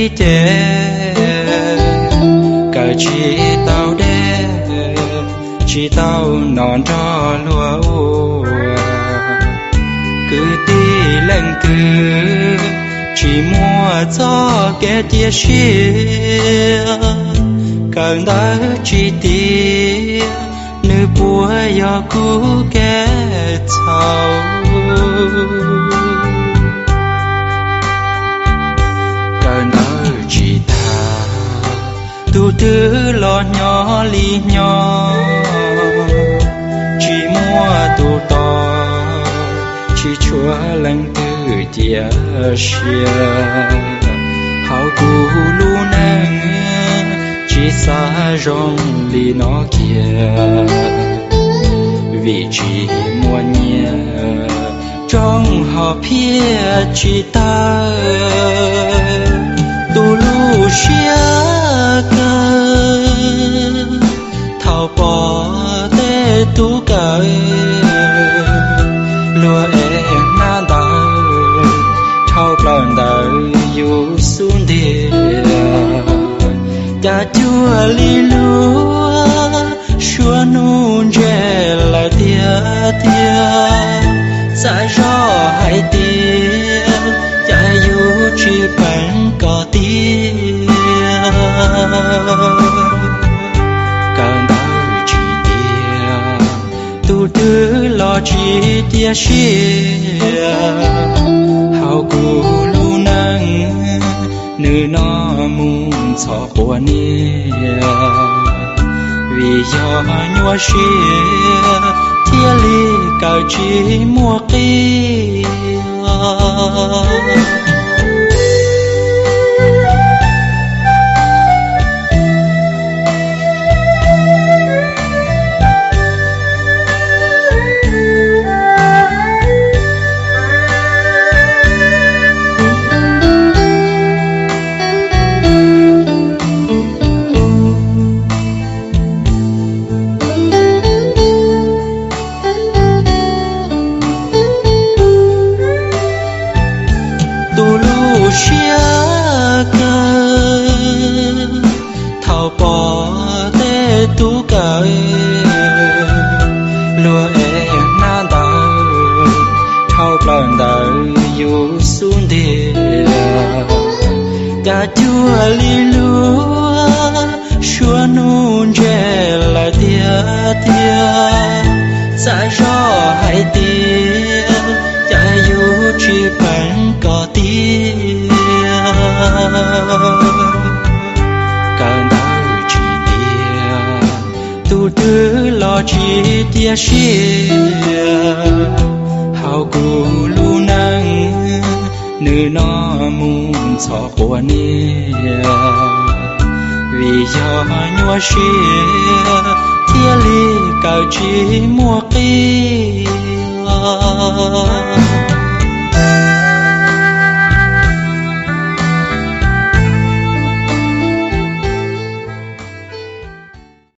ib ces kawm tsis tau deb, tsis tau noj nrog luag ua. Kwv tij leej twg tsis muaj txoj kev cia siab, kawm ntawv tsis tiav, nws puas yog kuv kev txhaum? Kawm ntawv tsis tag, tus twg los nyob li nyob, tsis muaj tus tos, tsis tshuav leej twg cia siab. Hauv kuv lub neej tsis xav zoo li no kiag, vim tsis muaj nyiaj, tsoom ho phiaj tsis tawg. Tu lub siab kawg thaum pom tej tub kawm, luag ev hnab ntawv dhau plaws ntawm yus xub ntiag. Cas cuag li luag suav hnub ntseg lawm tiag tiag, txawm zoj hais tias cas yus tsis peem kom tiag. Kawm ntawv tsis tiav, tus twg los tsis cia siab. Hauv kuv lub neej nws no mus ntxhov quas niag, vim yog nyuaj siab thiaj li kawm tsis muaj qij. Tu lub siab kawg thaum pom tej tub kawm, luag ev hnab ntawv dhau plaws ntawm yus xub ntiag. Cas cuag li luag suav hnub ntseg lawm tiag tiag, txawm zoj hais tias cas yus tsis peem kom tiag. Kawm ntawv tsis tiav, tus twg los tsis cia siab. Hauv kuv lub neej nws no mus ntxhov quas niag, vim yog nyuaj siab thiaj li kawm tsis muaj qij.